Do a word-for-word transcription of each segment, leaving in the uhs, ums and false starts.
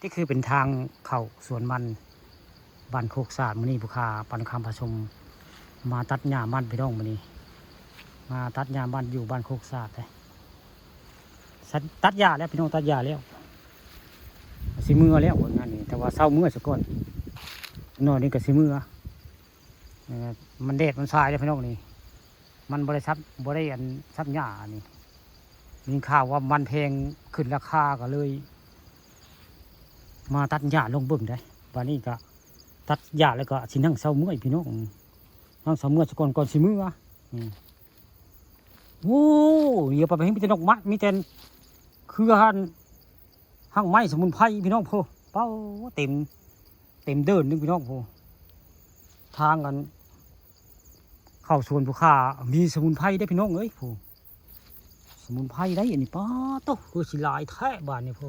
นี่คือเป็นทางเข้าสวนมันบ้านโคกสาด มื้อนี้ผู้ข้าปานคำพาชมมาตัดหญ้ามันพี่น้อง มื้อนี้มาตัดหญ้ามันอยู่บ้านโคกสาดเลย ตัดหญ้าแล้วพี่น้อง ตัดหญ้าแล้ว สิเมือแล้วงานนี้ แต่ว่าเซาเมือซะก่อน หน่อยนี้ก็สิเมือ เอ่อมันแดดมันทรายแล้วพี่น้องนี่ มันบ่ได้ซับบ่ได้อันซับหญ้านี่ มีข่าวว่ามันแพงขึ้นราคาก็เลย มาตัดหญ้าลงเบิ่งได้ บัดนี้ก็ตัดหญ้าแล้วก็สินั่งเซาเมือพี่น้อง นั่งเซาเมือซะก่อน ก่อนสิเมืออืมโอ้เดี๋ยวไปเห็นมีแต่ดอกไม้ มีแต่เครือหั่น หั่งไม้สมุนไพรพี่น้องโพ เป้าเต็ม เต็มเดินหนึ่งพี่น้องโพ ทางกัน เข้าสวนผู้ข้า มีสมุนไพรได้พี่น้องเอ้ยโพ สมุนไพรได้อันนี้ ป๊าดโต คือสิหลายแท้บาดนี้โพ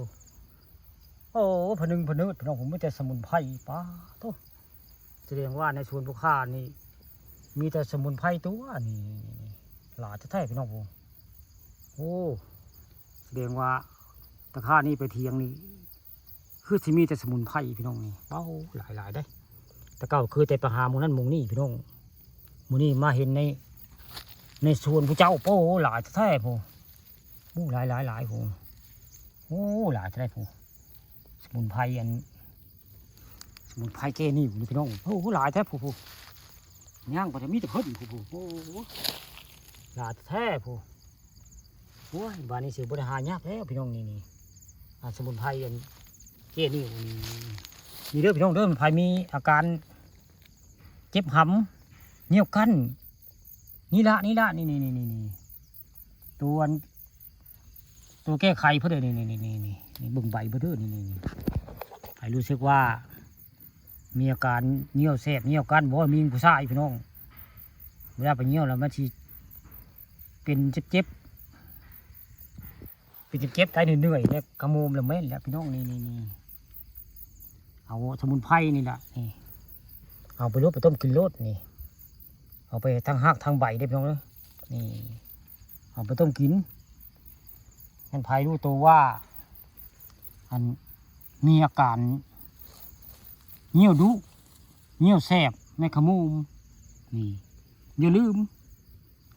โอ้ พะนึงพะเนิดพี่น้อง ผมมีแต่สมุนไพร ป๊าดโต แสดงว่าในสวนผู้ข้านี่ มีแต่สมุนไพรตัวนี่ หลายแท้ๆพี่น้องโพ โอ้ แสดงว่าตะข้านี่ไปเถียงนี่ คือสิมีแต่สมุนไพรพี่น้องนี่ เป้าหลายๆได้ แต่เก่าคือแต่ไปหาหมู่นั่นหมู่นี่พี่น้อง หมู่นี่มาเห็นใน ในสวนผู้เจ้า โป้หลายแท้ๆโพ โอ้ หลายๆๆโพ โอ้ หลายแท้ๆโพ สมุนไพรอัน สมุนไพรแก้นิ่วนี่พี่น้อง โอ้ หลายแท้โพ โพ ย่างไปแต่มีแต่เพิ่นโพ โพ โอ้ หลายแท้โพ โอ้ย บาดนี้สิบ่ได้หายากแล้วพี่น้อง นี่ นี่ อ่า สมุนไพรอันแก้นิ่วนี่ นี่เด้อพี่น้องเด้อ ไผมีอาการเจ็บหำ เหนียวกั้น นี่ละ นี่ละ นี่ นี่ นี่ นี่ นี่ ตัวอัน ตัวแก้ไขเพิ่นเด้อ นี่ นี่ นี่ นี่ นี่ นี่ เบิ่งใบเพิ่นเด้อ นี่ นี่ นี่ ไผรู้สึกว่า มีอาการเหนียวแสบ เหนียวกั้น บ่ มีผู้ชายพี่น้อง เวลาไปเหนียวแล้วมันสิเป็นเจ็บๆ เป็นเจ็บๆ ได้เหนื่อยๆ แล้วขะโมมแล้วแม่นแล้วพี่น้อง นี่ นี่ นี่ เอาสมุนไพรนี่ล่ะ นี่ เอาไปโลด ไปต้มกินโลด นี่ เอาไปทั้งรากทั้งใบเด้อพี่น้องเด้อ นี่ เอาไปต้มกิน แม่นไผรู้ตัวว่า อัน มีอาการเหนียวดุ เหนียวแสบในขะโมม นี่ อย่าลืม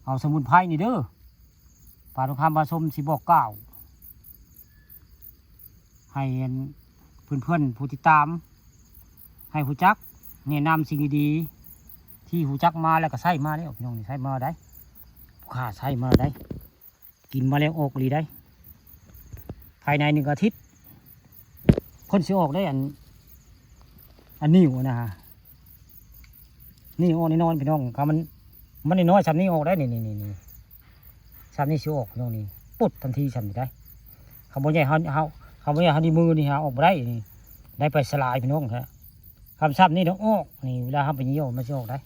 เอาสมุนไพรนี่เด้อ ปานคำพาชมสิบอกกล่าว ให้อันเพื่อนๆผู้ติดตาม ให้ฮู้จัก แนะนำสิ่งดีๆ ที่ฮู้จักมาแล้วก็ใช้มาแล้วพี่น้อง นี่ใช้มาได้ ผู้ข้าใช้มาได้ กินมาแล้วออกอีหลีได้ ภายในหนึ่งอาทิตย์ คนสิออกได้อัน อันนิ่วนะฮะ นี่ออกแน่นอนพี่น้อง คันมัน มันน้อยๆ ส่ำนี้ออกได้ นี่ นี่ นี่ นี่ ส่ำนี้สิออกพี่น้อง นี่ ปุ๊ดทันทีส่ำนี้ได้ คันบ่ใหญ่เฮา เฮา คันบ่ใหญ่เฮานี่มือนี่หาออกบ่ได้ นี่ ได้ไปสลายพี่น้องฮะ คันส่ำนี้ต้องออก นี่ เวลาเฮาไปเหยี่ยวมันสิออกได้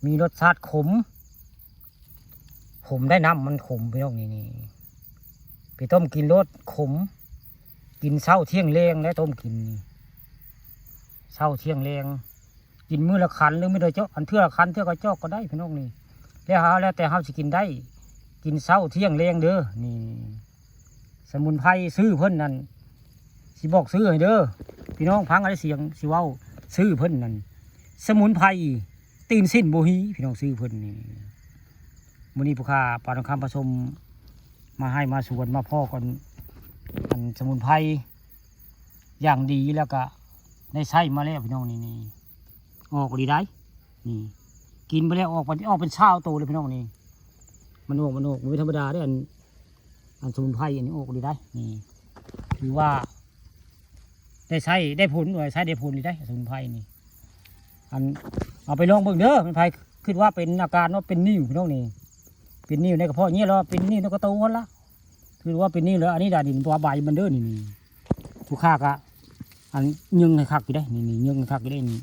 มีรสชาติขม ขมได้ น้ำมันขมพี่น้อง นี่ นี่ ไปต้มกินโลด ขม กินเช้าเที่ยงแลงได้ ต้มกินนี่ เช้าเที่ยงแลง กินมื้อละขันหรือมื้อละจอก อันเทื่อละขันเทื่อกระจอกก็ได้พี่น้อง นี่ แล้วเฮา แล้วแต่เฮาสิกินได้ กินเช้าเที่ยงแลงเด้อ นี่ สมุนไพรชื่อเพิ่นนั่น สิบอกชื่อให้เด้อ พี่น้องฟังเอาได้เสียงสิเว้า ชื่อเพิ่นนั่น สมุนไพรตีนสิ้นโบฮี พี่น้อง ชื่อเพิ่นนี่ มื้อนี้ผู้ข้าปานคำพาชมมาให้มาสวนมาพ้อกัน อันสมุนไพรอย่างดี แล้วก็ได้ใช้มาแล้วพี่น้อง นี่ นี่ ออกอีหลีได้ นี่ กินไปแล้วออกเป็น ออกเป็นซาวโตเลยพี่น้อง นี่ มันออก มันออก มันไม่ธรรมดาเด้อ อัน อันสมุนไพรอันนี้ออกอีหลีได้ นี่ ถือว่า ได้ใช้ได้ผล ว่าใช้ได้ผลอีหลีได้ สมุนไพรนี่ อัน เอาไปลองเบิ่งเด้อ มันไผคิดว่าเป็นอาการว่าเป็นนิ่วพี่น้อง นี่ เป็นนิ่วในกระเพาะเหยี่ยว เป็นนิ่วในกระโตหั้นละ ถือว่าเป็นนิ่วแล้ว อันนี้ดาดินตัวใบมันเด้อ นี่ นี่ ผู้ข้าก็อันยึงให้คักอยู่ได้ นี่ นี่ ยึงให้คักอยู่ได้ นี่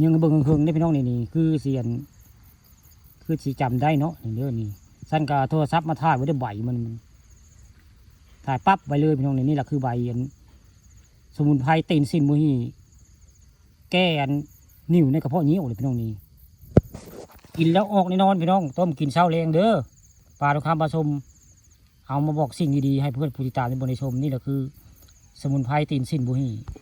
ยึงให้เบิ่งเฮิงๆได้พี่น้อง นี่ นี่ คือสิอัน คือสิจำได้เนาะ นี่เด้อ นี่ ซั่นก็โทรศัพท์มาถ่ายไว้ได้ใบมัน ถ่ายปั๊บไว้เลยพี่น้อง นี่ นี่แหละคือใบอัน สมุนไพรตีนสิ้นโบฮี แก้อันนิ่วในกระเพาะเหยี่ยวเลยพี่น้อง นี่ กินแล้วออกแน่นอนพี่น้อง ต้มกินเช้าแลงเด้อ ปานคำพาชม เอามาบอกสิ่งดีๆ ให้เพื่อนผู้ติดตามที่บ่ได้ชม นี่แหละคือ สมุนไพรตีนสินบุฮี